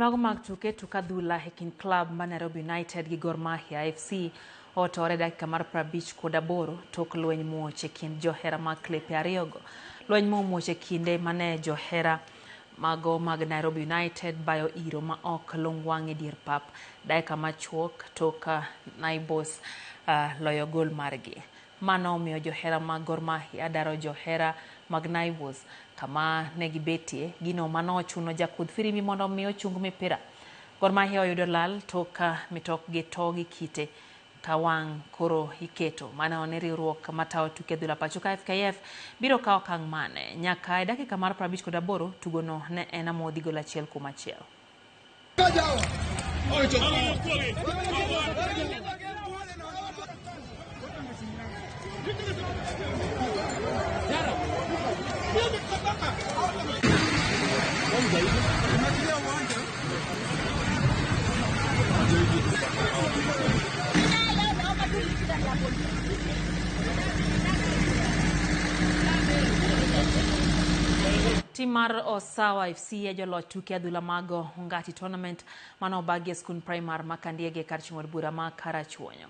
mago mag tuke tuk adhula e kind klab ma Nairobi United gi Gor Mahia FC otore dakika mar 58 tok lweny muoch e kind johera mag klepe ariyogo. Lweny momuoch e kinde mane johera mago mag Nairobi United bayo iro ma ok lung wang' e dier pap dakika machuok tok Naibos loyo gol margi. Mano omiyo johera mag Gor Mahia daro johera mag Naivas kama ne gibetie, gino mano ochuno jakudh firimbi mondo omi ochung mipira. Gor Mahia oyudo lal tok ka mitokgi to gi kite ka wang' koro iketo. Mano ni riwruok matayo tuke adhula pacho ka FKF biro kawo okang' mane. Nyaka e dakika mar 58 tugono ne en amodhi gol 1-1. Tim mar Osawa FC e joloch tuke adhula mag Ongati Tournament mane obagi e skund primar ma Kandiege kar chung' od bura ma Karachuonyo.